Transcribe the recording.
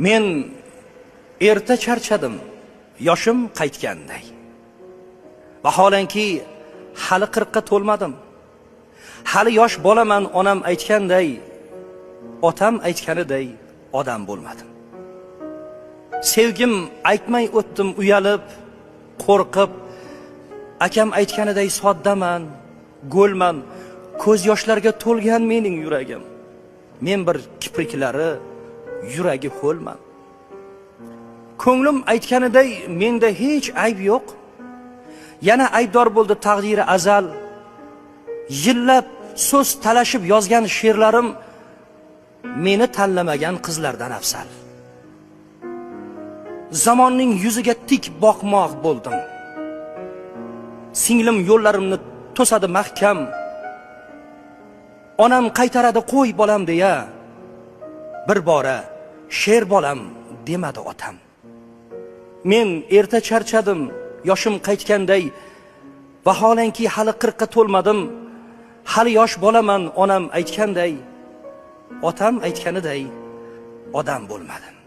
Men erta charchadim, yoshim qaytganday. Vaholanki hali 40 ga to'lmadim. Hali yosh bolaman, onam aytganday, otam aytganiday odam bo'lmadim. Sevgim aytmay o'tdim uyalib, qo'rqib, akam aytganiday soddaman, go'lman, ko'z yoshlarga to'lgan mening yuragim. Men bir kipriklari, yuragi ho'lman. Ko'nglim aytganiday menda hech ayb yo'q. Yana aybdor bo'ldi taqdiri azal. Yillab so'z talashib yozgan she'rlarim meni tanlamagan qizlardan afzal. Zamonning yuziga tik boqmoq bo'ldim. Singlim yo'llarimni to'sadi mahkam. Onam qaytaradi qo'y bolam deya. Bir bora she'r bolam demadi otam. Men erta charchadim, yoshim qaytganday. Vaholanki hali 40 ga to'lmadim. Hali yosh bolaman, onam aytganday, otam aytganiday odam bo'lmadim.